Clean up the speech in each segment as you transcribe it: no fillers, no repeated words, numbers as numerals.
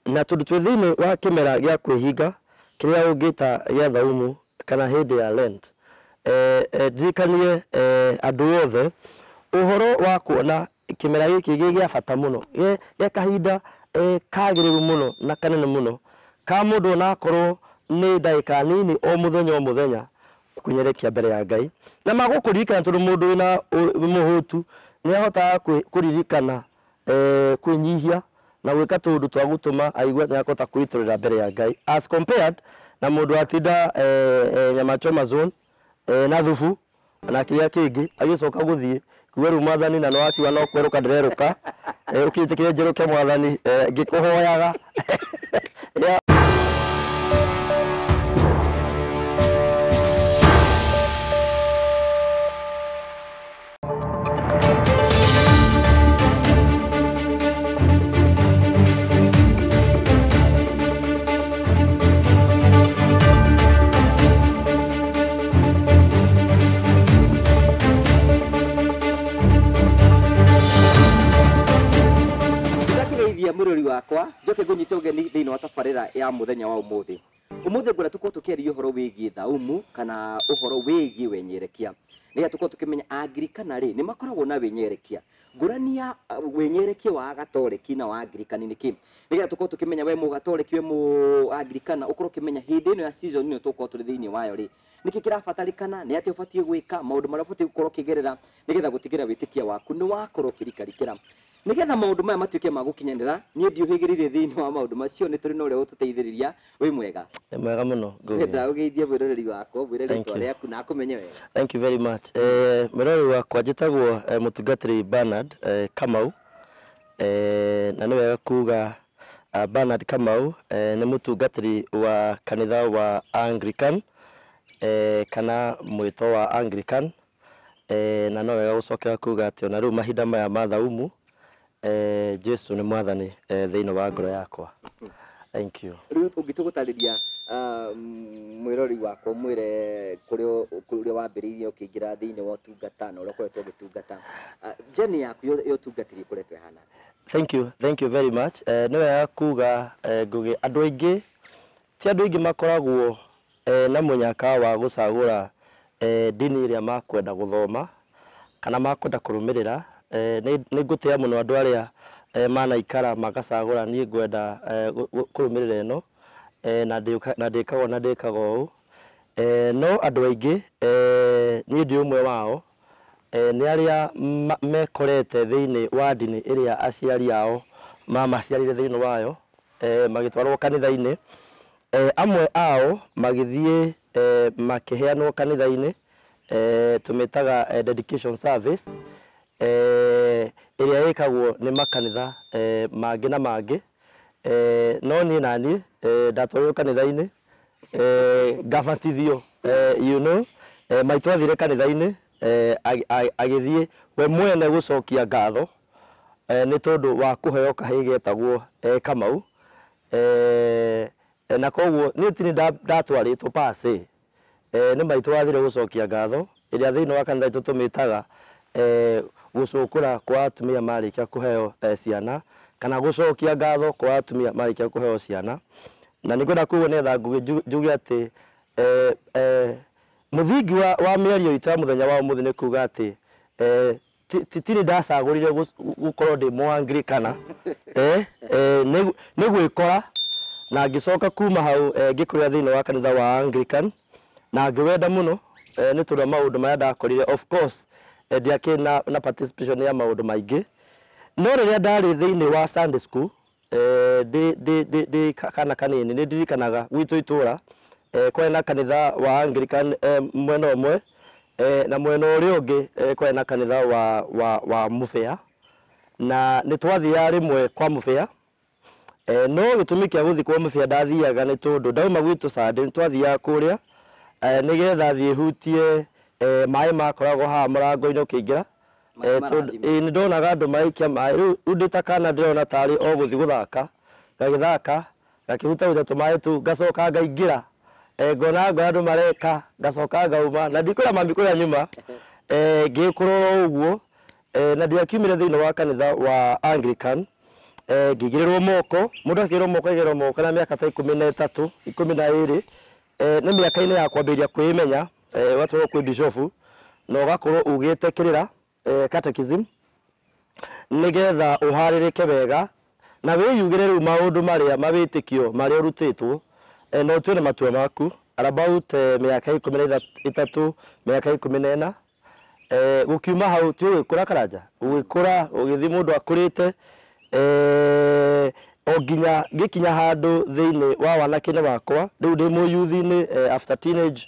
Na tondũ twĩ thĩinĩ wa kĩmera gĩa kwĩhinga kĩrĩa ũngĩta gĩa thaumu kana hĩndĩ ya Lent, ndirikanie andũ othe ũhoro wa kuona kĩmera gĩkĩ gĩ gĩa bata mũno, gĩa kahinda kagĩrĩru mũno na kanene mũno ka mũndũ onakorwo nĩ ndagĩka nini o mũthenya o mũthenya kwĩnyerekia mbere ya Ngai na magũkũririkana tondũ mũndũ wĩna mũhũtu nĩ ahotaga kũririkana kwĩnyihia na gwĩka tũũndũ twa gũtũma aigue nĩ akũhota kwĩitũrũra mbere ya Ngai as compared na mũndũ atinda nyama choma zone na thubu na kĩrĩa kĩngĩ agĩcoka gũthiĩ kuga rĩu mwathani na nĩwakiuga no kwerũka ndĩrerũka, ũkĩnjĩtĩkĩre njerũke mwathani, ngĩkũhoyaga. Yeah. Mwirori wakwa njoke ngunyite ugeni thiini wa tabarira ya muthenya wa umuthi. Umuthi ngwenda tukorwo tukiaria uhoro wigie thaumu kana uhoro wigie wenyerekia nigetha tukorwo tukimenya Anglikana ri ni makoragwo na wenyerekia. Ngurani ya wenyerekia wa Gatoreki na wa Anglikani ni ki, nigetha tukorwo tukimenya we Mugatoreki we mu Anglikana ukorwo ukimenya hindi ino ya season ino tukorwo turi thiini wayo ri niki kirabatarikana, ni atia ubatie gwika maundu maria ubatie gukorwo ukigerera nigetha gutigira witikia waku ni wakorwo ukirikarikira nigetha maundu maya matuike ma gukinyanira. Nie ndiuhigiririe thiini wa maundu macio, ni turi na uria ututeithiriria. Wi mwega? Ni mwega muno. Ngwenda ugeithie mwiroreri wakwa, mwire ritwa riaku na akumenye wega. Thank you very much. Mwiroreri wakwa njitagwo Mũtungatĩri Bernard Kamau, na nĩ wega kuga Bernard Kamau nĩ mũtungatĩri wa kanitha wa Anglican, kana mwĩto wa Anglican, na no wega gũcokera kuga atĩ ona rĩu mahinda maya ma thaumu, Jesu nĩ mwathani thĩinĩ wa ngoro yakwa. Thank you. Rĩu ũngĩtũgũtarĩria mwĩrori wakwa, mwĩre kũrĩa wambĩrĩirie ũkĩingĩra thĩinĩ wa ũtungata na ũrĩa ũkoretwo ũgĩtungata, journey yaku ya ũtungatĩri ĩkoretwo ĩhana? Thank you, thank you very much. Nĩ wega kuga Ngugi, andũ aingĩ ti andũ aingĩ makoragwo na mũnyaka wa gũcagũra ndini ĩrĩa makwenda gũthoma kana makwenda kũrũmĩrĩra. Nĩ ngũtĩa mũno andũ arĩa manaikara magacagũra niĩ ngwenda kũrũmĩrĩra ĩno, na ndĩkaga na ndĩkaga ũũ. No andũ aingĩ, niĩ ndĩ ũmwe wao, nĩ arĩa mekorete thĩinĩ wa ndini ĩrĩa aciari ao mamaciarire thĩinĩ wayo, magĩtwarwo kanitha-inĩ. Amwe ao magĩthiĩ makĩheanwo kanitha-inĩ, tũmĩtaga dedication service, ĩrĩa ĩkagwo nĩ makanitha mangĩ na mangĩ. No niĩ naniĩ ndatwarirwo kanitha-inĩ, ngabatithio, you know, maitũ athire kanitha-inĩ, agĩthiĩ we mwene gũcokia ngatho nĩ tondũ wa kũheo kahĩĩ getagwo Kamau. Na koguo niĩ ti nĩ ndatwarĩtwo pase, nĩ maitũ wathire gũcokia ngatho ĩrĩa thĩinĩ wa kanitha itũ tũmĩtaga gũcũkũra kwa atumia marĩkia kũheo ciana kana gũcokia ngatho kwa atumia marĩkia kũheo ciana. Na nĩngwenda kuga nĩgetha Ngugi njuge atĩ mũthingi wa mĩario itũ ya mũthenya wa ũmũthĩ nĩ kuga atĩ ti nĩ ndacagũrire gũkorwo ndĩ Mũanglikana, nĩ gwĩkora na ngĩcoka kuma hau ngĩkũrĩra thĩinĩ wa kanitha wa Anglican na ngĩwenda mũno nĩ tondũ wa maũndũ marĩa ndakorire. Of course ndiakĩrĩ na participation ya maũndũ maingĩ, no rĩrĩa ndarĩ thĩinĩ wa Sunday school ndĩ kana kanini nĩ ndirikanaga gwitũ itũra kwarĩ na kanitha wa Anglican mwena ũmwe, na mwena ũrĩa ũngĩ kwarĩ na kanitha wa Mũbĩa, na nĩ twathiaga rĩmwe kwa Mũbĩa. No gĩtũmi kĩa gũthiĩ kwa Mũbĩa ndathiaga nĩ tondũ ndauma gwitũ Sunday nĩ twathiaga kũrĩa nĩgetha thiĩ hutie maĩ makoragwo haha mũrango-inĩ ũkĩingĩra. Nĩ ndonaga andũ magĩikia maĩ, rĩu ndĩ ta kana ndĩrona tarĩ o gũthiĩ gũthaka, ngagĩthaka ngakĩhutahuta tũmaĩ tũu ngacoka ngaingĩra, ngona ngora andũ mareka ngacoka ngauma na ndikwĩra mami kũrĩa nyuma, ngĩkũra o ũguo, na ndiakiumire thĩinĩ wa kanitha wa Anglican. Ngĩigĩrĩrwo moko, mũndũ akĩigĩrĩrwo moko aigĩrĩrwo moko na mĩaka ta 13 12, nĩ mĩaka-inĩ ya kwambĩrĩria kwĩmenya, ũgatwarwo kwĩ bishofu na ũgakorwo ugĩte kĩrĩra, catechism, nĩgetha ũharĩrĩke wega na wĩyugĩre rĩu maũndũ marĩa mawĩtĩkio marĩa ũrutĩtwo, na ũtue na matua maku at about mĩaka 13, mĩaka 14. Gũkiuma hau ti ũgĩkũra Karanja, ũgĩkũra ũgĩthiĩ mũndũ akũrĩte, o nginya ngĩkinya handũ thĩinĩ wa wanake-inĩ wakwa, rĩu ndĩ mũyuthi-inĩ, after teenage,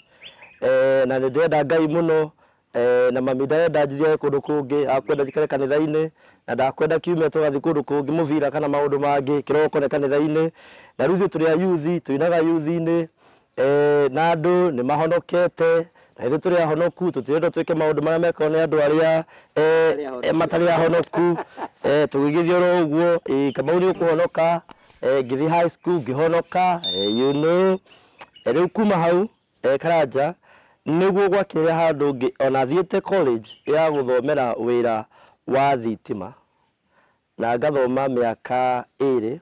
na nĩ ndĩrenda Ngai mũno, na mami ndarenda njithiage kũndũ kũngĩ, akwenda njikare kanitha-inĩ, na ndakwenda kiumia tũgathiĩ kũndũ kũngĩ mũbira kana maũndũ mangĩ, kĩroko nĩ kanitha-inĩ, na rĩu ithuĩ tũrĩ a yuthi, tũinaga yuthi-inĩ, na andũ nĩ mahonokete, na ithuĩ tũrĩ ahonoku, tũtirenda twĩke maũndũ marĩa mekagwo nĩ andũ arĩa matarĩ ahonoku, tũgĩgĩthiĩ oro ũguo, Kamau nĩ ũkũhonoka, ngĩthiĩ high school ngĩhonoka, you know, rĩu kuma hau, Karanja, nĩguo gwakinyire handũ ona thiĩte college ya gũthomera wĩra wa thitima, na ngathoma mĩaka 2,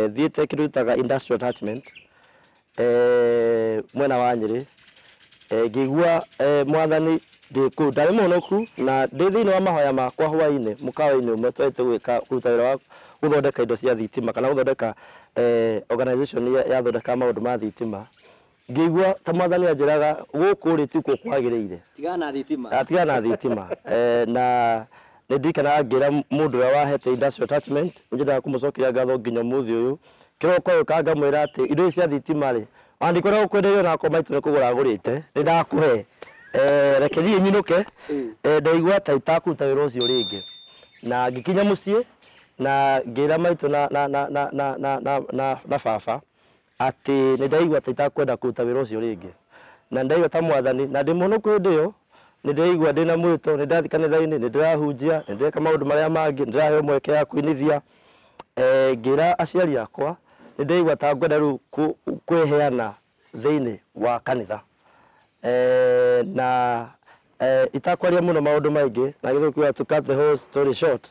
thiĩte kĩndũ gĩtaga industrial attachment, mwena wa Nyĩrĩ, ngĩigua mwathani ndĩ kũu, ndarĩ mũhonoku na ndĩ thĩinĩ wa mahoya makwa hwaĩ-inĩ mũkawa-inĩ ũmwe twahĩte gwĩka kũruta wĩra wa gũthondeka indo cia thitima kana gũthondeka organization yathondeka maũndũ ma thitima, ngĩigua ta mwathani anjĩraga gũkũ rĩ tikuo kwagĩrĩire, tigana na thitima, tigana na thitima, na nĩ ndirikanaga ngĩra mũndũ ũrĩa wahete industrial attachment, nĩnyendaga kũmũcokeria ngatho nginya ũmũthĩ ũyũ, kĩroko gĩũka ngamwĩra atĩ indo ici cia thitima rĩ, ona ndikoragwo kwenderio na akorwo maitũ nĩ kũgũra agũrĩte, nĩ ndakũhe, reke niĩ nyinũke, ndaigua ta itakũruta wĩra ũcio rĩngĩ, na ngĩkinya mũciĩ na ngĩra maitũ na baba atĩ nĩ ndaigua ta itakwenda kũruta wĩra ũcio rĩngĩ, na ndaigua ta mwathani, na ndĩ mũhonoku hĩndĩ ĩyo, nĩ ndĩraigua ndĩna mwĩto, nĩ ndathiĩ kanitha-inĩ, nĩ ndĩrahunjia, nĩ ndĩreka maũndũ marĩa mangĩ, nĩ ndĩraheo mweke ya kũinithia, ngĩra aciari akwa nĩ ndĩraigua ta ngwenda rĩu kwĩheana thĩinĩ wa kanitha, na itakwaria mũno maũndũ maingĩ, na gĩthũngũ kiugaga to cut the whole story short,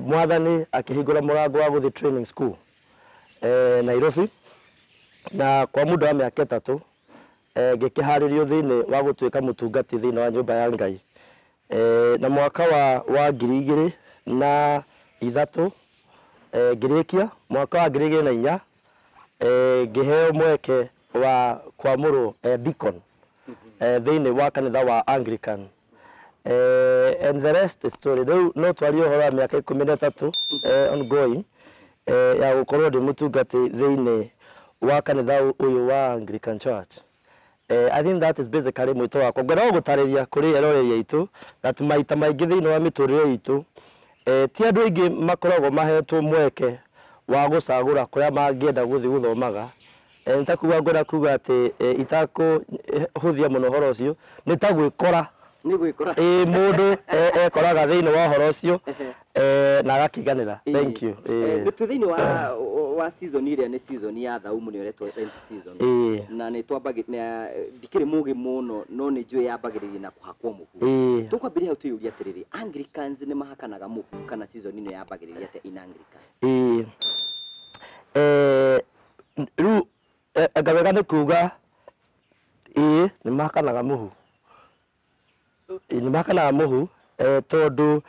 mwathani akĩhingũra mũrango wa gũthiĩ training school, Nairobi, na kwa muda wa mĩaka 3, ngĩkĩharĩrio thĩinĩ wa gũtuĩka mũtungati thĩinĩ wa nyũmba ya Ngai, na mwaka wa 2003, ngĩrĩkia mwaka wa 2004, ngĩheo mweke wa kwamũrwo deacon, thĩinĩ wa kanitha wa Anglican, and the rest is story. Rĩu no twarie ũhoro wa mĩaka 13, ongoing, ya gũkorwo ndĩ mũtungati thĩinĩ wa kanitha ũyũ wa Anglican Church. I think that is basically mwĩto wakwa. Ngwenda gũtarĩria kũrĩ eroreri aitũ that maita maingĩ thĩinĩ wa mĩtũrĩre itũ, ti andũ aingĩ makoragwo mahetwo mweke wa gũcagũra kũrĩa mangĩenda gũthiĩ gũthomaga. Nĩ ta kuga ngwenda kuga atĩ itakũhũthia mũno ũhoro ũcio, nĩ ta gwĩkora. Nĩ gwĩkora. Mũndũ ekoraga thĩinĩ wa ũhoro ũcio, na agakĩiganĩra. Thank you. Nĩ twĩ thĩinĩ wa season ĩrĩa nĩ season ya thaumu, nĩ ĩretwo Lent season. Na nĩ twambagĩrĩria, ndikĩrĩ mũgĩ mũno, no nĩ njũĩ yambagĩrĩria na kũhakwo mũhu. Tũkwambĩrĩria hau twĩyũrie atĩrĩrĩ, Anglicans nĩ mahakanaga mũhu kana season ĩno yambagĩrĩria atĩa in Anglican? Rĩu anga wega nĩ kuga ĩĩ nĩ mahakanaga mũhu. Nĩ mahakanaga mũhu, tondũ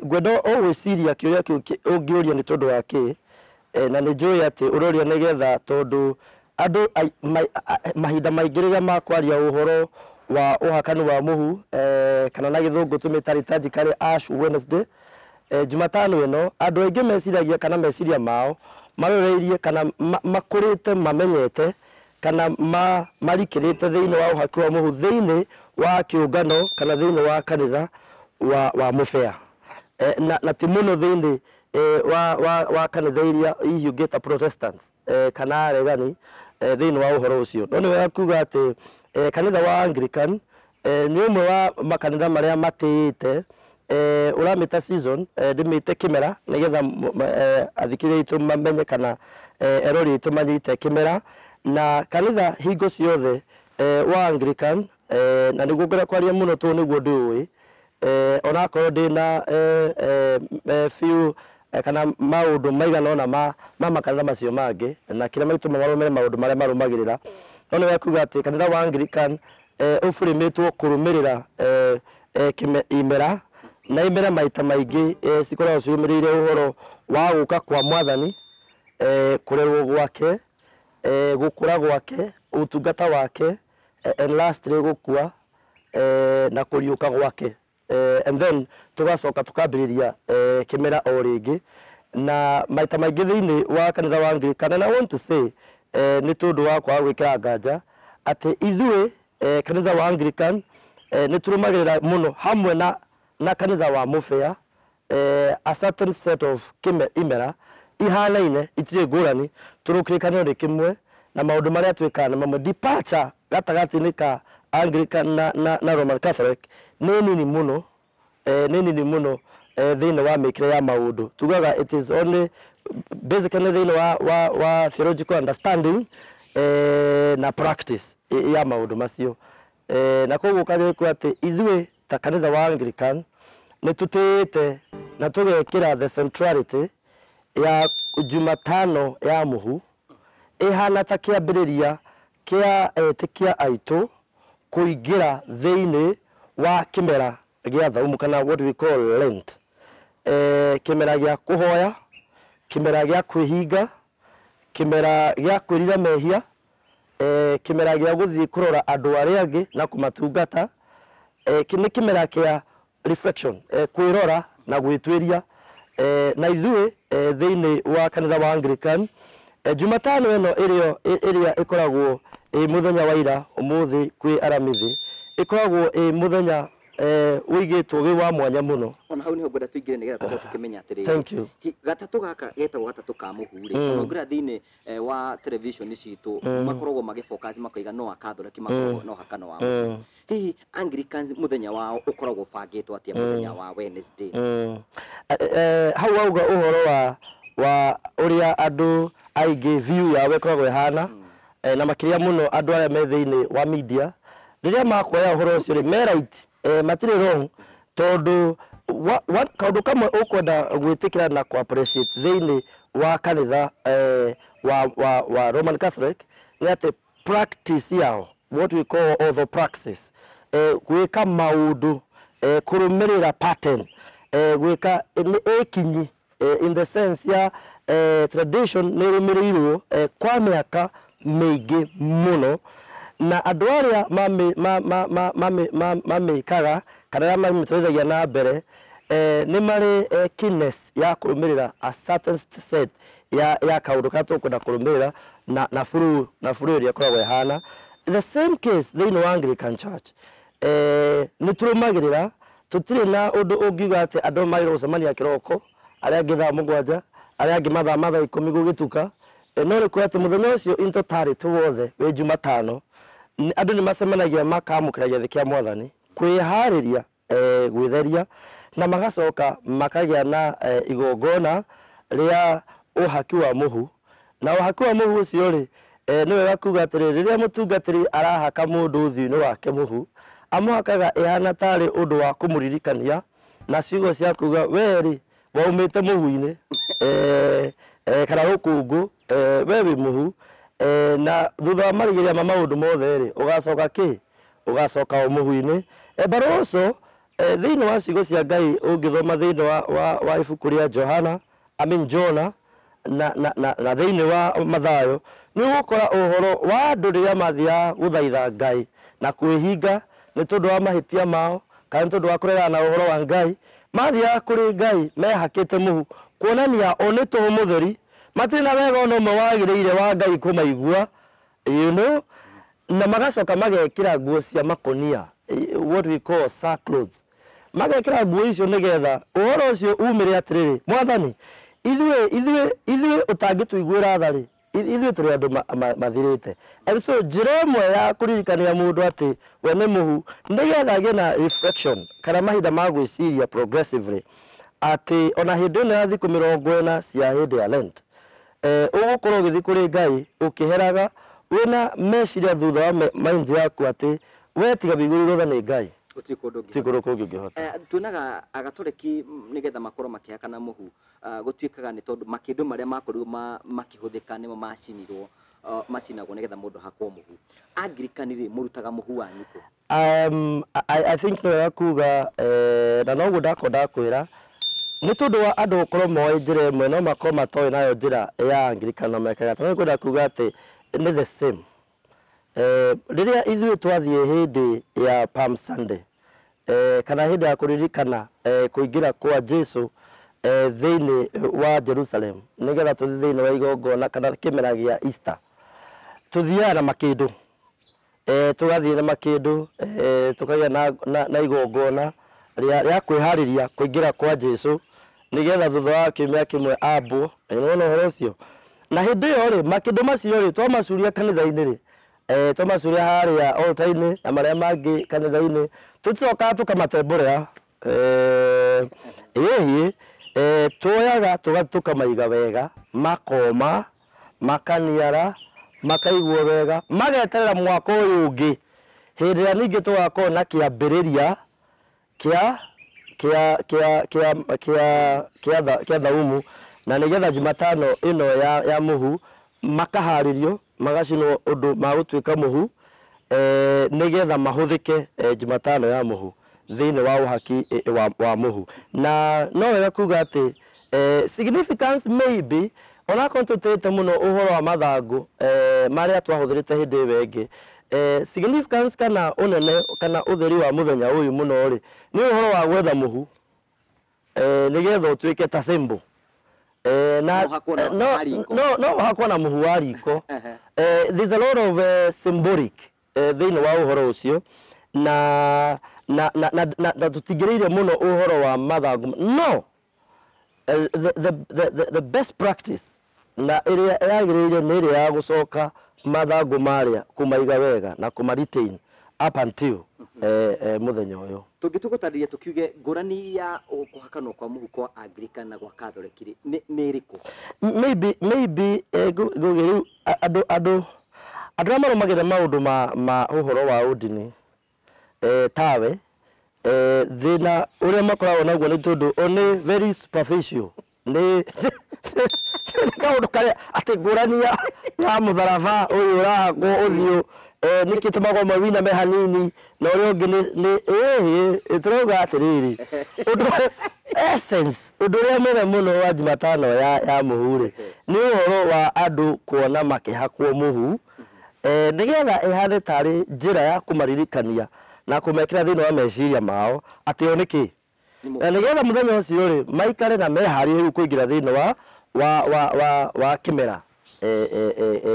ngwenda o gwĩciria kĩũria kĩu ũngĩũria nĩ tondũ wa kĩ, na nĩ njũĩ atĩ ũroria nĩgetha tondũ andũ mahinda maingĩ rĩrĩa makwaria ũhoro wa ũhakani wa mũhu, kana na gĩthũngũ tũmĩta liturgically Ash Wednesday, Jumatano ĩno, andũ aingĩ meciragia kana meciria mao maroreirie kana makũrĩte mamenyete kana marikĩrĩte thĩinĩ wa ũhaki wa mũhu thĩinĩ wa kĩũngano kana thĩinĩ wa kanitha wa mũbea, na ti mũno thĩinĩ wa kanitha iria hihi ũngĩta Protestants, kana aregani, thĩinĩ wa ũhoro ũcio. No nĩ wega kuga atĩ kanitha wa Anglican, nĩ ũmwe wa makanitha marĩa matĩĩte, ũramĩta season, ndĩmĩte kĩmera nĩgetha athikĩrĩria aitũ mamenye kana erori aitũ manyite kĩmera, na kanitha hingo ciothe wa Anglican, na nĩguo ngwenda kwaria mũno tondũ nĩguo ndĩũĩ, onakorwo ndĩna few kana maũndũ maigana ũna ma makanitha macio mangĩ na kĩrĩa magĩtũma marũmĩrĩre maũndũ marĩa marũmagĩrĩra. No nĩ wega kuga atĩ kanitha wa Anglican ũbũrĩmĩtwo kũrũmĩrĩra imera na imera maita maingĩ cikoragwo cirũmĩrĩire ũhoro wa gũka kwa mwathani, kũrerwo gwake, gũkũra gwake, ũtungata wake, and lastly gũkua na kũriũka gwake, and then tũgacoka tũkambĩrĩria kĩmera o rĩngĩ. Na maita maingĩ thĩinĩ wa kanitha wa Anglican, and I want to say nĩ tondũ wa kwaga gwĩkĩra nganja atĩ ithuĩ kanitha wa Anglican nĩ tũrũmagĩrĩra mũno hamwe na kanitha wa Mũbĩa a certain set of imera ihanaine, itirĩ ngũrani, tondũ kĩrĩkanĩro nĩ kĩmwe na maũndũ marĩa twĩkaga nĩ mamwe. Departure gatagatĩ-inĩ ka Anglican na Roman Catholic nĩ nini mũno, nĩ nini mũno thĩinĩ wa mĩkĩre ya maũndũ. Tugaga it is only basically thĩinĩ wa theological understanding na practice ya maũndũ macio. Na koguo kagĩrĩkwo atĩ ithuĩ ta kanitha wa Anglican nĩ tũtĩĩte na tũgekĩra the centrality ya Jumatano ya mũhu ĩhana ta kĩambĩrĩria kĩa etĩkia aitũ kũingĩra thĩinĩ wa kĩmera gĩa thaumu kana what we call Lent. Kĩmera gĩa kũhoya, kĩmera gĩa kwĩhinga, kĩmera gĩa kwĩrira mehia, kĩmera gĩa gũthiĩ kũrora andũ arĩa angĩ na kũmatungata, nĩ kĩmera kĩa reflection, kwĩrora na gwĩtuĩria. Na ithuĩ thĩinĩ wa kanitha wa Anglican Jumatano ĩno ĩrĩa ĩkoragwo ĩ mũthenya wa ira ũmũthĩ kwĩ Aramithi ĩkoragwo ĩ mũthenya ũigĩtwo wĩ wa mwanya mũno. Ona hau niho ngwenda tũingĩre nĩgetha tũkorwo tũkĩmenya atĩrĩrĩ. Thank you. Gatatũ gaka getagwo gatatũ ka mũhu rĩ, ona ũngĩrora thĩinĩ wa television citũ makoragwo magĩfocus makoiga no a Catholic makoragwo no hakano wa mũhu. Hihi Anglicans mũthenya wao ũkoragwo ũbangĩtwo atĩa mũthenya wa Wednesday? Hau wauga ũhoro wa ũrĩa andũ aingĩ view yao ĩkoragwo ĩhana, na makĩria mũno andũ arĩa me thĩinĩ wa media rĩrĩa makuoya ũhoro ũcio rĩ, me right, matirĩ wrong, tondũ kaũndũ kamwe ũkwenda gwĩtĩkĩra na kũ appreciate thĩinĩ wa kanitha wa Roman Catholic nĩ atĩ practice yao, what we call orthopraxis, gwĩka maũndũ, kũrũmĩrĩra pattern, gwĩka nĩ ĩkinyi, in the sense ya tradition nĩ ĩrũmĩrĩirwo kwa mĩaka mĩingĩ mũno, na andũ arĩa mamĩkaga kana arĩa mamĩtwarithagia na mbere nĩ marĩ keenness ya kũrũmĩrĩra a certain set ya kaũndũ karĩa tũkwenda kũrũmĩrĩra na flow ĩrĩa ĩkoragwo ĩhana. The same case thĩinĩ wa Anglican Church, nĩ tũrũmagĩrĩra, tũtirĩ na ũndũ ũngiuga atĩ andũ magĩrĩirwo gũcemania kĩroko, arĩa angĩ thaa 7, arĩa angĩ mathaa 10 gũgĩtuka, no nĩ kuga atĩ mũthenya ũcio in totality wothe wĩ Jumatano andũ nĩ macemanagia makamũkĩra gĩathĩ kĩa mwathani, kwĩharĩria, gwĩtheria, na magacoka makagĩa na igongona rĩa ũhaki wa mũhu. Na ũhaki wa mũhu ũcio rĩ, nĩ wega kuga atĩrĩrĩ, rĩrĩa mũtungatĩri arahaka mũndũ ũthiũ-inĩ wake mũhu, amũhakaga ĩhana tarĩ ũndũ wa kũmũririkania na ciugo cia kuga we rĩ waumĩte mũhu-inĩ, kana rũkũngũ, we wĩ mũhu, na thutha wa marigĩrĩria ma maũndũ mothe rĩ, ũgacoka kĩ? Ũgacoka o mũhu-inĩ. But also thĩinĩ wa ciugo cia Ngai ũngĩthoma thĩinĩ wa ibuku rĩa Johana, I mean Jona, na thĩinĩ wa Mathayo, nĩ ũgũkora ũhoro wa andũ rĩrĩa mathiaga gũthaitha Ngai na kwĩhinga nĩ tondũ wa mahĩtia mao kana nĩ tondũ wa kũregana na ũhoro wa Ngai, mathiaga kũrĩ Ngai mehakĩte mũhu, kuonania o nĩ tũhũ mũtheri, matirĩ na wega ona ũmwe wagĩrĩire wa Ngai kũmaigua, you know, na magacoka magekĩra nguo cia makonia, what we call sackcloths, magekĩra nguo icio nĩgetha ũhoro ũcio umĩre atĩrĩrĩ, mwathani, ithuĩ ũtangĩtũiguĩra tha rĩ, ithuĩ tũrĩ andũ mathirĩte. And so njĩra ĩmwe ya kũririkania mũndũ atĩ we nĩ mũhu nĩgetha agĩe na reflection kana mahinda ma gwĩciria progressively atĩ ona hĩndĩ ĩno ya thikũ 40 cia hĩndĩ ya Lent, ũgũkorwo ũgĩthiĩ kũrĩ Ngai ũkĩheraga wĩna meciria thutha wa mind yaku atĩ we tiga wĩiguĩrĩirwo tha nĩ Ngai. Gũtirĩ kũndũ ti ũngĩhota. Kũndũ kũngĩ ũngĩhota. Tuonaga agatoreki nĩgetha makorwo makĩhakana mũhu, gũtuĩkaga nĩ tondũ makĩndũ marĩa makorirwo makĩhũthĩka nĩmo macinirwo, macinagwo nĩgetha mũndũ ahakwo mũhu. Anglican rĩ, mũrutaga mũhu wanyu kũ? I think nĩ wega kuga na noguo ndakorwo ndakwĩra nĩ tondũ wa andũ gũkorwo moĩ njĩra ĩmwe no makorwo matoĩ nayo njĩra ya Anglican na mekaga atĩa. No nĩngwenda kuga atĩ nĩ the same. Rĩrĩa ithuĩ twathiĩ hĩndĩ ya Palm Sunday kana hĩndĩ ya kũririkana kũingĩra kwa Jesu thĩinĩ wa Jerusalem nĩgetha tũthiĩ thĩinĩ wa igongona kana kĩmera gĩa Easter, tũthiaga na makĩndũ, tũgathiĩ na makĩndũ, tũkagĩa na igongona rĩa kwĩharĩria kũingĩra kwa Jesu nĩgetha thutha wa kiumia kĩmwe ambwo. Nĩwona ũhoro ũcio? Na hĩndĩ ĩyo rĩ, makĩndũ macio rĩ, twamacuria kanitha-inĩ rĩ, twamacuria harĩa altar-inĩ na marĩa mangĩ kanitha-inĩ, tũticokaga tũkamatembũrĩra, ĩhĩ, tuoyaga tũgathiĩ tũkamaiga wega, makoma, makaniara, makaiguo wega, mageterera mwaka ũyũ ũngĩ hĩndĩ ĩrĩa ningĩ tũgakorwo na kĩambĩrĩria kĩa kĩa kĩa kĩa kĩa kĩa kĩa thaumu, na nĩgetha Jumatano ĩno ya mũhu makaharĩrio magacinwo ũndũ magũtuĩka mũhu, nĩgetha mahũthĩke Jumatano ya mũhu thĩinĩ wa ũhaki wa mũhu. Na no wega kuga atĩ significance maybe onakorwo tũtĩte mũno ũhoro wa mathangũ marĩa twahũthĩrĩte hĩndĩ ĩyo ĩngĩ, significance kana ũnene kana ũtheri wa mũthenya ũyũ mũno rĩ, nĩ ũhoro wa gwetha mũhu, nĩgetha ũtuĩke ta symbol. Na No ũhakwo na no wa riko. No ũhakwo na mũhu wa riko. There's a lot of symbolic thĩinĩ wa ũhoro ũcio, na tũtingĩrĩire mũno ũhoro wa mathangũ, no the best practice na ĩrĩa yagĩrĩire nĩ ĩrĩa ya gũcoka mathangũ marĩa kũmaiga wega na kũma retain up until mũthenya ũyũ. Tũngĩtua gũtarĩria tũkiuge ngũrani ya kũhakanwo kwa mũhu kwa Anglican na gwa Catholic rĩ, nĩ ĩrĩkũ? Maybe ngũgĩ rĩu andũ arĩa marũmagĩrĩra maũndũ ma ũhoro wa ũndini, tawe, thĩna ũrĩa makoragwo naguo nĩ tondũ o nĩ very superficial, nĩ kaũndũ karĩa atĩ ngũrani ya mũtharaba ũyũ ũrahakwo ũthiũ, nĩkĩ tũmaga ũmwe wĩiname hanini na ũrĩa ũngĩ nĩ ĩhĩ. Tũrauga atĩrĩrĩ, ũndũ essence, ũndũ ũrĩa mũnene mũno wa Jumatano ya mũhu rĩ, nĩ ũhoro wa andũ kuona makĩhakwo mũhu, nĩgetha ĩhane tarĩ njĩra ya kũmaririkania na kũmekĩra thĩinĩ wa meciria mao atĩ o nĩkĩ Nĩ mũhu. Na nĩgetha mũthenya ũcio rĩ, maikare na meharĩrie rĩu kũingĩra thĩinĩ wa kĩmera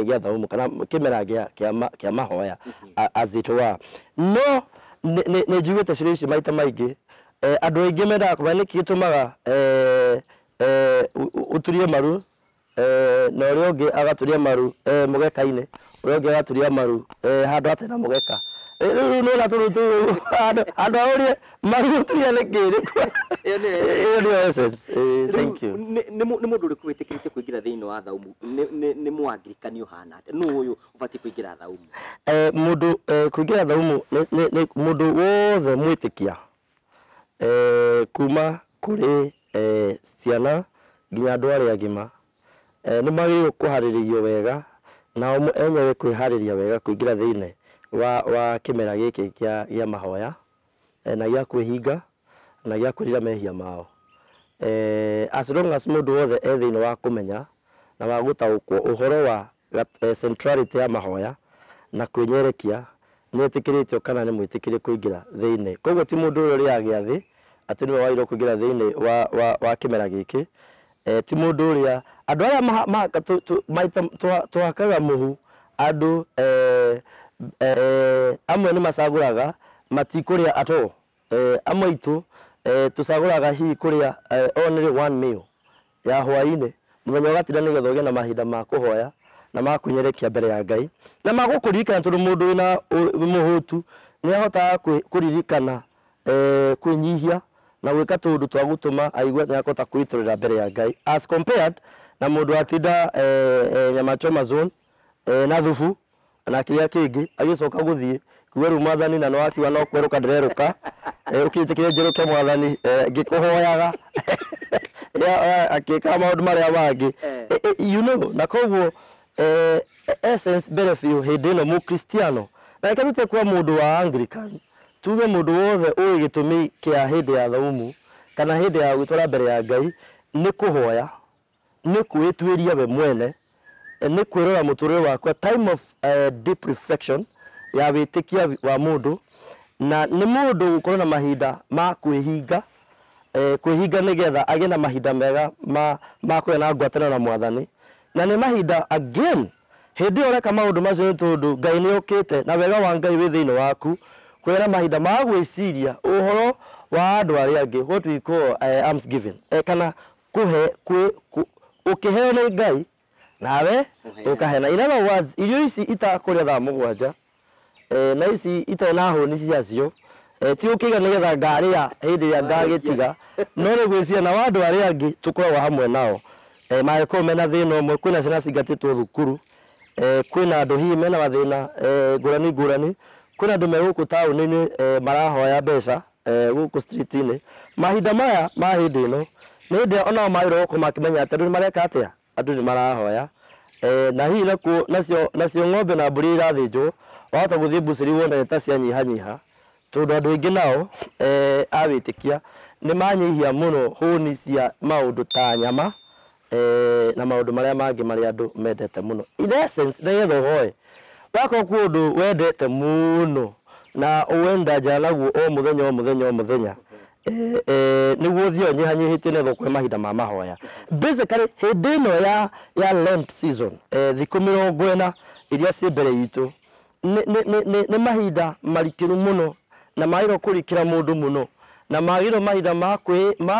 gĩa thaumu kana kĩmera kĩa mahoya as it were. No nĩ njiguĩte ciũria icio maita maingĩ, andũ aingĩ mendaga kũmenya nĩkĩ gĩtũmaga ũturie maru, na ũrĩa ũngĩ agaturia maru mũgeka-inĩ, ũrĩa ũngĩ agaturia maru handũ hatarĩ na mũgeka. Rĩu nĩwona tũrũ tũu handũ haũrie maru ũturia nĩkĩ? Ĩyo nĩyo essence. Ĩyo nĩyo essence. Thank you. Rĩu nĩ mũndũ ũrĩkũ wĩtĩkĩrĩte kũingĩra thĩinĩ wa thaumu? Nĩ mũanglikani ũhana atĩa? Nũ ũyũ ũbatiĩ kũingĩra thaumu? Mũndũ kũingĩra thaumu nĩ mũndũ wothe mwĩtĩkia, kuma kũrĩ ciana nginya andũ arĩa agima, nĩ magĩrĩirwo kũharĩrĩrio wega nao enyewe kwĩharĩria wega kũingĩra thĩinĩ wa kĩmera gĩkĩ kĩa mahoya, na gĩa kwĩhinga na gĩa kwĩrira mehia mao. As long as mũndũ wothe e thĩinĩ wa kũmenya na wa gũtaũkwo ũhoro wa centrality ya mahoya na kwĩnyerekia, nĩ etĩkĩrĩtio kana nĩ mwĩtĩkĩrie kũingĩra thĩinĩ. Koguo ti mũndũ ũrĩa ũrĩaga gĩathĩ atĩ nĩwe wagĩrĩirwo kũingĩra thĩinĩ wa kĩmera gĩkĩ. Ti mũndũ ũrĩa andũ arĩa maita tũhakaga mũhu andũ, amwe nĩ macagũraga matikũrĩa at all. Amwe aitũ tũcagũraga hihi kũrĩa only one meal ya hwaĩ-inĩ mũthenya ũgatinda nĩgetha ũgĩe na mahinda ma kũhoya na ma kwĩnyerekia mbere ya Ngai na ma gũkũririkana, tondũ mũndũ wĩna mũhũtu nĩ ahotaga kũririkana, kwĩnyihia na gwĩka tũũndũ twa gũtũma aigue nĩ akũhota kwĩitũrũra mbere ya Ngai as compared na mũndũ atinda nyama choma zone, na thubu na kĩrĩa kĩngĩ agĩcoka gũthiĩ Kuga rĩu mwathani na nĩwakiuga no kwerũka ndĩrerũka, ũkĩnjĩtĩkĩrie njerũke mwathani, ngĩkũhoyaga akĩkaga maũndũ marĩa mangĩ. You know, na koguo essence mbere biũ hĩndĩ ĩno mũkristiano, na reke tũtige kuga mũndũ wa Anglican, tuge mũndũ wothe ũĩ gĩtũmi kĩa hĩndĩ ya thaumu kana hĩndĩ ya gwĩtwara mbere ya Ngai nĩ kũhoya, nĩ kwĩtuĩria we mwene, nĩ kwĩrora mũtũrĩre wakwa, time of deep reflection ya wĩtĩkia wa mũndũ, na nĩ mũndũ gũkorwo na mahinda ma kwĩhinga, kwĩhinga nĩgetha agĩe na mahinda mega ma kũgĩa na ngwatanĩro na mwathani. Na nĩ mahinda again hĩndĩ ĩyo ũreka maũndũ macio nĩ tondũ Ngai nĩ okĩte na wega wa Ngai wĩ thĩinĩ waku, kũgĩa na mahinda ma gwĩciria ũhoro wa andũ arĩa angĩ, what we call alms giving, kana kũhe ũkĩheo nĩ Ngai nawe ũkaheana. In other words, irio ici itakũrĩa thaa 7 na ici itarĩ na hũni ciacio, ti ũkĩiga nĩgetha ngarĩa hĩndĩ ĩrĩa ngagĩtiga, no nĩ gwĩciria na andũ arĩa angĩ tũkoragwo hamwe nao, mangĩkorwo mena thĩna ũmwe. Kwĩna ciana cingatĩtwo thukuru, kwĩna andũ hihi mena mathĩna ngũrani ngũrani, kwĩna andũ me gũkũ taũni-inĩ marahoya mbeca gũkũ street-inĩ. Mahinda maya ma hĩndĩ ĩno nĩ hĩndĩ onao magĩrĩirwo gũkorwo makĩmenya atĩ andũ nĩ mareka atĩa, andũ nĩ marahoya, na hihi nakuo nacio ng'ombe na mbũri irathĩnjwo, wahota gũthiĩ mbucĩrĩ wone ta cianyihanyiha, tondũ andũ aingĩ nao a wĩtĩkia nĩ manyihia mũno hũni cia maũndũ ta nyama na maũndũ marĩa mangĩ marĩa andũ mendete mũno. In essence, nĩgetha ũhoe wakorwo kwĩ ũndũ wendete mũno na wenda nja naguo o mũthenya o mũthenya o mũthenya, nĩguo ũthiĩ ũnyihanyihĩtie nĩgetha ũkũhe mahinda ma mahoya. Basically hĩndĩ ĩno ya Lent season, thikũ 40 iria ciĩ mbere itũ nĩ mahinda marikĩru mũno na magĩrĩirwo kũrikĩra mũndũ mũno, na magĩrĩirwo mahinda ma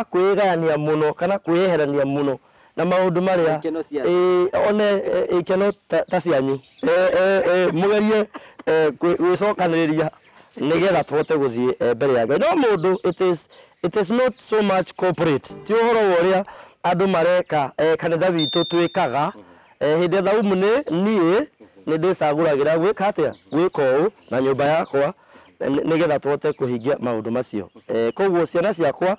kwĩgayania mũno kana kwĩyeherania mũno na maũndũ marĩa one ikeno ta cianyu, mũgerie gwĩcokanĩrĩria nĩgetha tũhote gũthiĩ mbere ya Ngai. No mũndũ it is not so much corporate, ti ũhoro wa ũrĩa andũ mareka kanitha witũ twĩkaga hĩndĩ ya thaumu nĩ niĩ nĩ ndĩcagũragĩra gwĩka atĩa, gwĩka ũũ na nyũmba yakwa nĩgetha tũhote kũhingia maũndũ macio. Koguo ciana ciakwa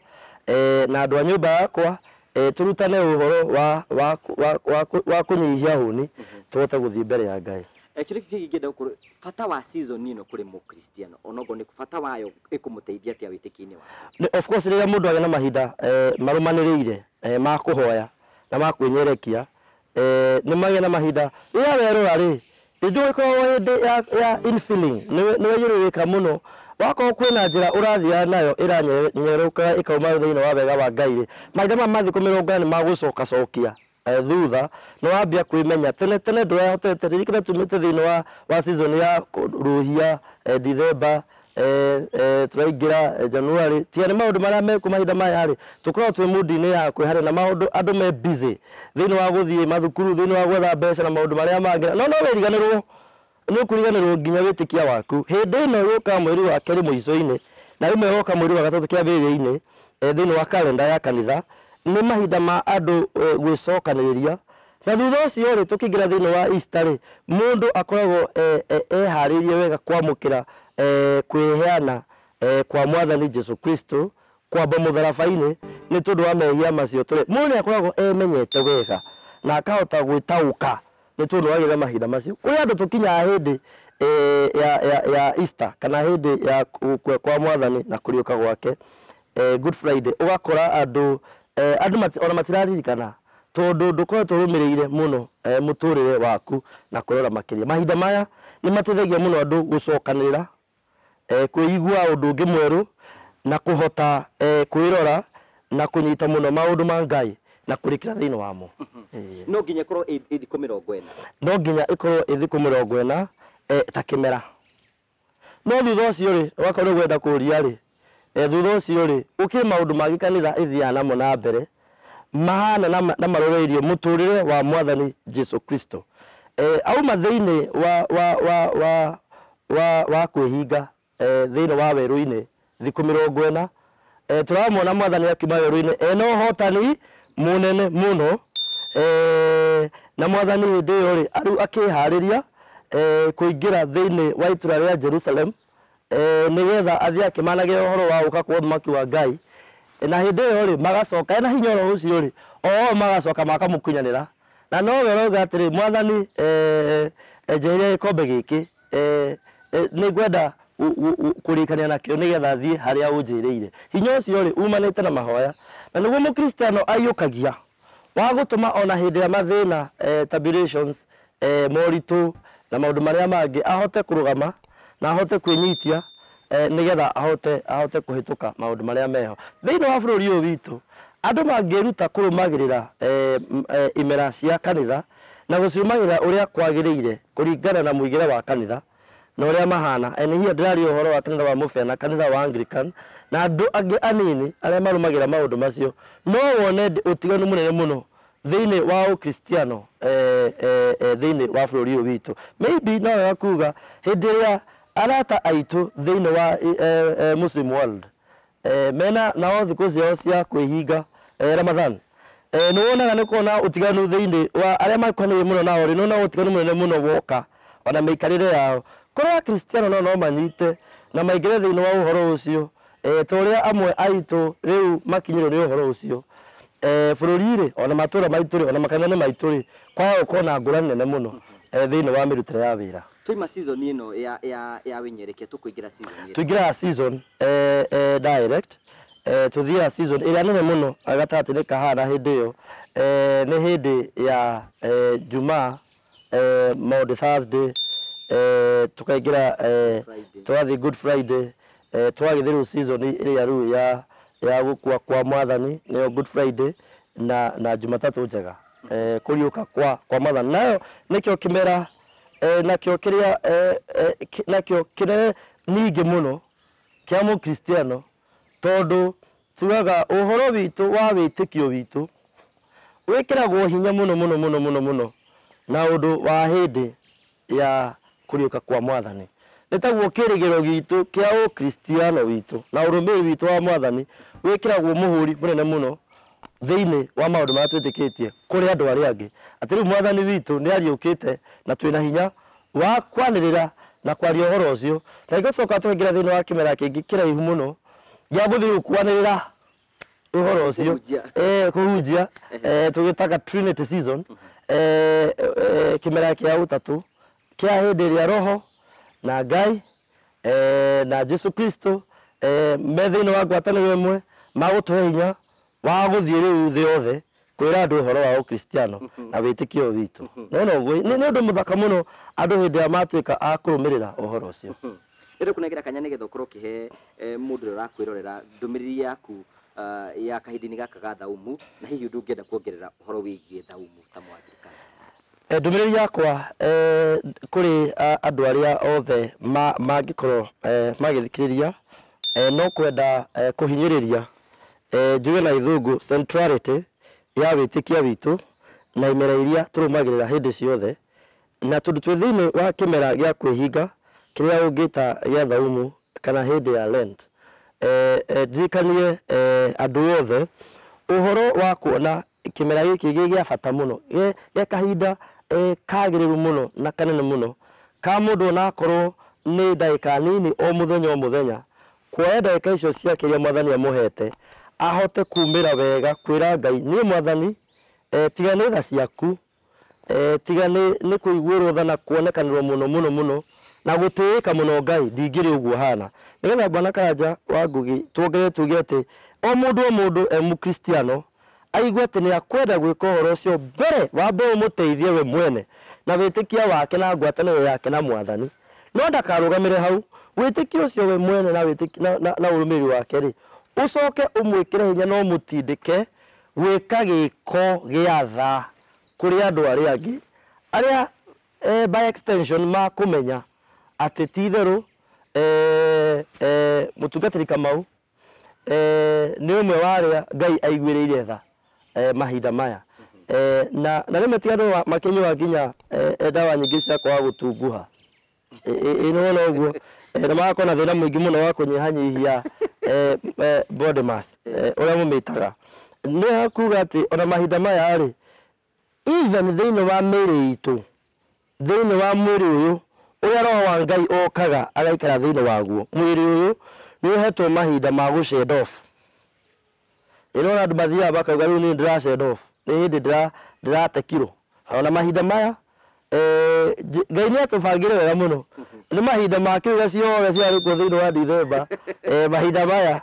na andũ a nyũmba yakwa tũrutane ũhoro wa kũnyihia hũni tũhote gũthiĩ mbere ya Ngai. Kĩrĩa kĩngĩ ingĩenda gũkorwo bata wa season ĩno kũrĩ mũkristiano, onokorwo nĩ bata wayo ĩkũmũteithia atĩa wĩtĩkio-inĩ wake? Of course rĩrĩa mũndũ agĩa na mahinda marũmanĩrĩire ma kũhoya na ma kwĩnyerekia, nĩ magĩa na mahinda rĩrĩa werora rĩ, ndũgĩkoragwo hĩndĩ ya infilling, nĩ waiyũrĩrĩka mũno. Wakorwo kwĩna njĩra ũrathiaga nayo ĩranyerũka ĩkauma thĩinĩ wa wega wa Ngai rĩ, mahinda maya ma thikũ 40 nĩ magũcokacokia thutha, nĩ wambia kwĩmenya. Tene tene ndwehotete, ririkana tumĩte thĩinĩ wa season ya rũhia, Dithemba, tũraingĩra January, tiga nĩ maũndũ marĩa mekuo mahinda maya rĩ, tũkoragwo twĩ mood-inĩ ya kwĩharĩria na maũndũ, andũ me busy thĩinĩ wa gũthiĩ mathukuru, thĩinĩ wa gwetha mbeca na maũndũ marĩa mangĩ, no wĩriganĩrwo, nĩ ũkũriganĩrwo nginya wĩtĩkia waku. Hĩndĩ ĩno yũkaga mweri wa kerĩ mũico-inĩ na rĩmwe ĩgoka mweri wa gatatũ kĩambĩrĩria-inĩ, thĩinĩ wa kalenda ya kanitha, nĩ mahinda ma andũ gwĩcokanĩrĩria. Na thutha ũcio rĩ, tũkĩingĩra thĩinĩ wa Easter rĩ, mũndũ akoragwo eharĩirie wega kwamũkĩra kwĩheana kwa mwathani Jesu Kristo kwamba mũtharaba-inĩ nĩ tondũ wa mehia macio tũrĩ. Mũndũ nĩ akoragwo emenyete wega na akahota gwĩtaũka nĩ tondũ wagĩra mahinda macio. Kũrĩ andũ tũkinyaga hĩndĩ ya Easter kana hĩndĩ ya gũkua kwa mwathani na kũriũka gwake, Good Friday, ũgakora andũ andũ ona matiraririkana tondũ ndũkoretwo ũrũmĩrĩire mũno mũtũrĩre waku na kwĩrora makĩria. Mahinda maya nĩ mateithagia mũno andũ gũcokanĩrĩra, kwĩigua ũndũ ũngĩ mwerũ na kũhota kwĩrora na kũnyita mũno maũndũ ma Ngai na kũrikĩra thĩinĩ wamo. No nginya ĩkorwo ĩ thikũ 40. No nginya ĩkorwo ĩ thikũ 40 ta kĩmera. No thutha ũcio rĩ, wakorwo gwenda kũria rĩ, thutha ũcio rĩ, gũkĩrĩ maũndũ mangĩ kanitha ĩthiaga namo na mbere mahana na maroreirio mũtũrĩre wa mwathani Jesu Kristo. Auma thĩinĩ wa kwĩhinga thĩinĩ wa werũ-inĩ thikũ 40, tũramwona mwathani akiuma werũ-inĩ ena ũhotani mũnene mũno, na mwathani hĩndĩ ĩyo rĩ, rĩu akĩharĩria kũingĩra thĩinĩ wa itũra rĩa Jerusalem nĩgetha athiĩ akĩmanagĩra ũhoro wa gũka kwa ũthamaki wa Ngai. Na hĩndĩ ĩyo rĩ magacoka ena hinya oro ũcio rĩ o magacoka makamũkunyanĩra na nowe ũrauga atĩrĩ mwathani njeheria gĩkombe gĩkĩ nĩngwenda kũrĩkania nakĩo nĩgetha thiĩ harĩa ũnjĩrĩire. Hinya ũcio rĩ umanĩte na mahoya na nĩguo mũkristiano aiyũkagia wa gũtũma ona hĩndĩ ya mathĩna tribulations moritũ na maũndũ marĩa mangĩ ahote kũrũgama na ahote kwĩnyitia nĩgetha ahote kũhĩtũka maũndũ marĩa meho. Thĩinĩ wa bũrũri ũyũ witũ andũ mangĩruta kũrũmagĩrĩra imera cia kanitha na gũcirũmagĩrĩra ũrĩa kwagĩrĩire kũringana na mũigĩre wa kanitha na ũrĩa mahana. Nĩ hinya ndĩraria ũhoro wa kanitha wa Mũbĩa na kanitha wa Anglican na andũ angĩ anini arĩa marũmagĩrĩra maũndũ macio, no wone ũtiganu mũnene mũno thĩinĩ wa ũkristiano thĩinĩ wa bũrũri ũyũ witũ. Maybe no wega kuga hĩndĩ ĩrĩa arata aitũ thĩinĩ wa Muslim world mena nao thikũ ciao cia kwĩhinga Ramadhan nĩ wonaga nĩ kuona ũtiganu thĩinĩ wa arĩa makuhanĩrĩirie mũno nao rĩ, nĩ wonaga ũtiganu mũnene mũno woka ona mĩikarĩre yao. Korwo akristiano no manyite na maingĩre thĩinĩ wa ũhoro ũcio ta ũrĩa amwe aitũ rĩu makinyĩrwo nĩ ũhoro ũcio bũrũri rĩ ona matũra maitũ rĩ ona makanitha maitũ rĩ kwaga gũkorwo na ngũrani nene mũno thĩinĩ wa mĩrutĩre ya wĩra. Twaima season ĩno ya wĩnyerekia tũkũingĩra season ĩrĩkũ? Tũingĩraga season direct tũthiaga season ĩrĩa nene mũno gatagatĩ-inĩ ka haha na hĩndĩ ĩyo nĩ hĩndĩ ya Jumaa Maundy Thursday tukaingĩra tũgathiĩ Good Friday twagĩthiĩ rĩu season ĩrĩa rĩu ya gũkua kwa mwathani nĩyo Good Friday na Jumatatũ njega kũriũka kwa mwathani nayo nĩkĩo kĩmera nakĩo kĩrĩa nakĩo kĩnene ningĩ mũno kĩa mũkristiano tondũ tugaga ũhoro witũ wa wĩtĩkio witũ wĩkĩragwo hinya mũno mũno mũno mũno mũno na ũndũ wa hĩndĩ ya kũriũka kwa mwathani. Nĩ taguo kĩrĩgĩro gitũ kĩa ũkristiano witũ na ũrũmĩrĩri witũ wa mwathani wĩkĩragwo mũhũri mũnene mũno thĩinĩ wa maũndũ marĩa twĩtĩkĩtie kũrĩ andũ arĩa angĩ atĩ rĩu mwathani witũ nĩ ariũkĩte na twĩna hinya wa kwanĩrĩra na kwaria ũhoro ũcio na ĩgacoka tũkaingĩra thĩinĩ wa kĩmera kĩngĩ kĩraihu mũno gĩa gũthiĩ rĩu kwanĩrĩra ũhoro ũcio kũhunjia tũgĩtaga Trinity season kĩmera kĩa ũtatũ kĩa hĩndĩ ĩrĩa roho na Ngai na Jesu Kristo me thĩinĩ wa ngwatanĩro ĩmwe magũtũhe hinya wa gũthiĩ rĩu thĩ yothe kwĩra andũ ũhoro wa ũkristiano na wĩtĩkio witũ. No ũguo nĩ ũndũ mũthaka mũno andũ hĩndĩ ĩrĩa matuĩka a kũrũmĩrĩra ũhoro ũcio. Ndĩrenda kũnengera kanya nĩgetha ũkorwo ũkĩhe mũndũ ũrĩa ũrakwĩrorera ndũmĩrĩri yaku ya kahinda-inĩ gaka ga thaumu na hihi ũndũ ũngĩenda kuongerera ũhoro wĩgiĩ thaumu ta Mũanglikana. Ndũmĩrĩri yakwa kũrĩ andũ arĩa othe mangĩkorwo magĩthikĩrĩria no kwenda kũhinyĩrĩria njuge na gĩthũngũ centrality ya wĩtĩkia witũ na imera iria tũrũmagĩrĩra hĩndĩ ciothe na tondũ twĩ thĩinĩ wa kĩmera gĩa kwĩhinga kĩrĩa ũngĩta gĩa thaumu kana hĩndĩ ya Lent ndirikanie andũ othe ũhoro wa kuona kĩmera gĩkĩ gĩ gĩa bata mũno gĩa kahinda kagĩrĩru mũno na kanene mũno ka mũndũ onakorwo nĩ ndagĩka nini o mũthenya o mũthenya kuoya ndagĩka icio ciake iria mwathani amũhete ahote kumĩra wega kwĩra Ngai niĩ mwathani tiga nĩ tha ciaku tiga nĩ kũiguĩrwo tha na kuonekanĩrwo mũno mũno mũno na gũtĩĩka mũno Ngai ndingĩrĩ ũguo hana. Nĩgetha Bwana Karanja wa Ngugi tuongerere tuge atĩ o mũndũ e mũkristiano aigue atĩ nĩ akwenda gwĩka ũhoro ũcio mbere wambe ũmũteithie we mwene na wĩtĩkia wake na ngwatanĩro yake na mwathani no ndakarũgamĩre hau wĩtĩkio ũcio we mwene na na ũrũmĩrĩri wake rĩ ũcoke ũmwĩkĩre hinya na ũmũtindĩke gwĩka gĩko gĩa tha kũrĩ andũ arĩa angĩ arĩa by extension makũmenya atĩ ti itherũ mũtungatĩri Kamau nĩ ũmwe wa arĩa Ngai aiguĩrĩire tha mahinda maya na rĩmwe ti andũ makĩnyua nginya ndawa nyingĩ cia kwaga gũtunguha nĩwona ũguo na magakorwo na thĩna mũingĩ mũno wa kũnyihanyihia body mass ũrĩa mũmĩtaga. Nĩ kuga atĩ ona mahinda maya rĩ even thĩinĩ wa mĩĩrĩ itũ Thĩinĩ wa mwĩrĩ ũyũ ũrĩa roho wa Ngai okaga agaikara thĩinĩ waguo, mwĩrĩ ũyũ nĩ ũhetwo mahinda ma gũ shed off. Ĩrona andũ mathiaga makauga rĩu niĩ ndĩra shed off, nĩ hĩndĩ ndĩrate kiro. Ona mahinda maya Ngai nĩ atũbangĩre wega mũno. Nĩ mahinda ma kĩũria ciothe ciarĩ kuo thĩinĩ wa Dithemba. Mahinda maya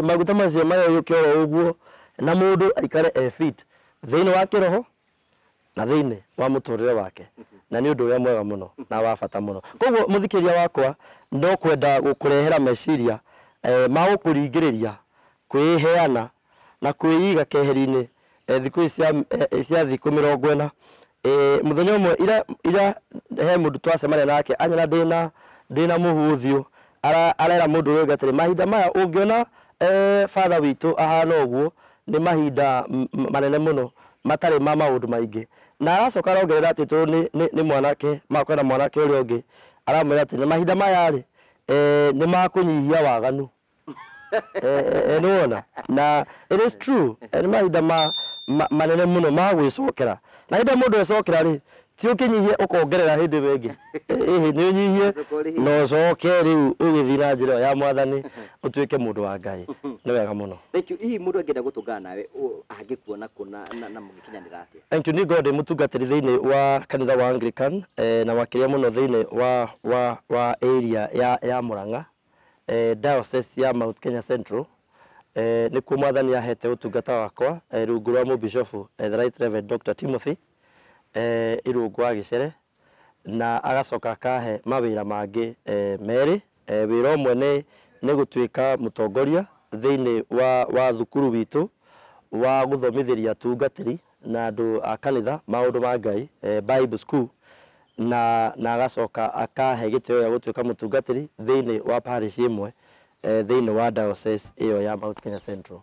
maguta macio mayũyũke oro ũguo na mũndũ aikare e fit thĩinĩ wa kĩroho na thĩinĩ wa mũtũrĩre wake, na nĩ ũndũ ũrĩa mwega mũno na wa bata mũno. Koguo mũthikĩrĩria wakwa, no kwenda gũkũrehera meciria ma gũkũringĩrĩria kwĩheana na kwĩiga keheri-inĩ thikũ ici cia thikũ 40. Mũthenya ũmwe ira he mũndũ twacemania nake anyona ndĩna mũhu ũthiũ, arera mũndũ ũrĩa ũngĩ atĩrĩ, mahinda maya ũngĩona father witũ ahana ũguo nĩ mahinda manene mũno matarĩ ma maũndũ maingĩ. Na aracoka arongerera atĩ tondũ nĩ mwanake makwenda mwanake ũrĩa ũngĩ, aramwĩra atĩ nĩ mahinda maya rĩ nĩ makũnyihia waganu. Nĩwona? Na it is true, nĩ mahinda manene mũno ma gwĩcokera. Na hĩndĩ ĩrĩa mũndũ ecokera rĩ, ti ũkĩnyihie ũkongerera hĩndĩ ĩyo ĩngĩ. Ĩhĩ nĩ ũnyihie na ũcoke rĩu ũgĩthiĩ na njĩra ĩyo ya Mwathani ũtuĩke mũndũ wa Ngai. Nĩ wega mũno. Thank you. Hihi mũndũ angĩenda gũtũngana nawe angĩkuona kũ na mũgĩkinyanĩra atĩa? Thank you. Nĩ ngorwo ndĩ mũtungatĩri thĩinĩ wa kanitha wa Anglican, na makĩria mũno thĩinĩ wa area ya Murang'a, diocese ya Mount Kenya Central. Nĩkuo Mwathani ahete ũtungata wakwa rungu rwa mũbishofu the Right Reverend Dr. Timothy Irungu wa Gĩcere, na agacoka akahe mawĩra mangĩ merĩ. Wĩra ũmwe nĩ gũtuĩka mũtongoria thĩinĩ wa thukuru witũ wa gũthomithĩria atungatĩri na andũ a kanitha maũndũ ma Ngai, Bible School, na agacoka akahe gĩtĩo gĩa gũtuĩka mũtungatĩri thĩinĩ wa parish ĩmwe thĩinĩ wa diocese ĩyo ya Mount Kenya Central.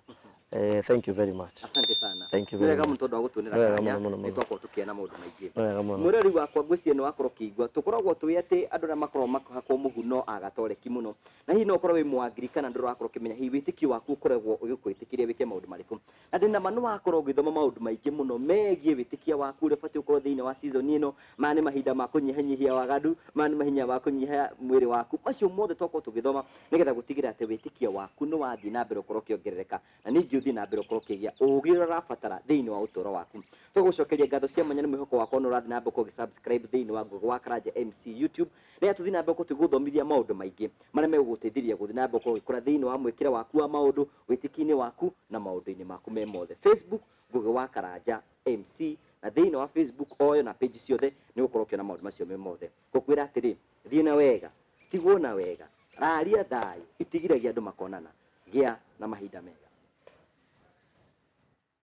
Thank you very much. Asante sana. Thank you very much. Nĩ wega mũno tondũ wa gũtuonera kanya, nĩ twakorwo tũkĩona maũndũ maingĩ. Nĩ wega mũno. Mwĩrori wakwa ngwĩciria nĩ wakorwo ũkĩigua tũkoragwo tũĩ atĩ andũ arĩa makoragwo makĩhakwo mũhu no agatoreki mũno, na hihi no ũkorwo wĩ Mũangirikana ndũrakorwo ũkĩmenya hihi wĩtĩkio waku ũkoragwo ũgĩkwĩtĩkĩria wĩke maũndũ marĩkũ. Na ndĩna ma nĩ wakorwo ũgĩthoma maũndũ maingĩ mũno megiĩ wĩtĩkia waku ũrĩa ũbatiĩ gũkorwo thĩinĩ wa season ĩno. Maya nĩ mahinda ma kũnyihanyihia waganu, maya nĩ mahinda ma kũnyihia mwĩrĩ waku, macio mothe twakorwo tũgĩthoma nĩgetha gũtigĩrĩra atĩ wĩtĩkio waku nĩ wathiĩ na mbere ũkorwo ũkĩongerereka, na ningĩ ũthiĩ na mbere ũkorwo ũkĩgĩa ũũgĩ ũrĩa ũrabatara thĩinĩ wa ũtũũro waku. Tũgũcokeria ngatho cia mwanya nĩ mwĩhoko wakwa nĩ ũrathiĩ na mbere ũkorwo ũgĩ-subscribe thĩinĩ wa Ngugi wa Karanja MC YouTube, nĩgetha tũthiĩ na mbere gũkorwo tũgĩgũthomithia maũndũ maingĩ marĩa megũgũteithĩrĩria gũthiĩ na mbere ũkorwo ũgĩkũra thĩinĩ wa mwĩkĩre waku wa maũndũ, wĩtĩkio-inĩ waku na maũndũ-inĩ maku me mothe. Facebook Ngugi wa Karanja MC, na thĩinĩ wa Facebook oyo na page ciothe nĩ ũgũkorwo ũkĩona maũndũ macio me mothe. Ngũkwĩra atĩrĩ, thiĩ na wega, tigwo na wega, raria thayũ, itigiragia andũ makonana, gĩa na mahinda mega.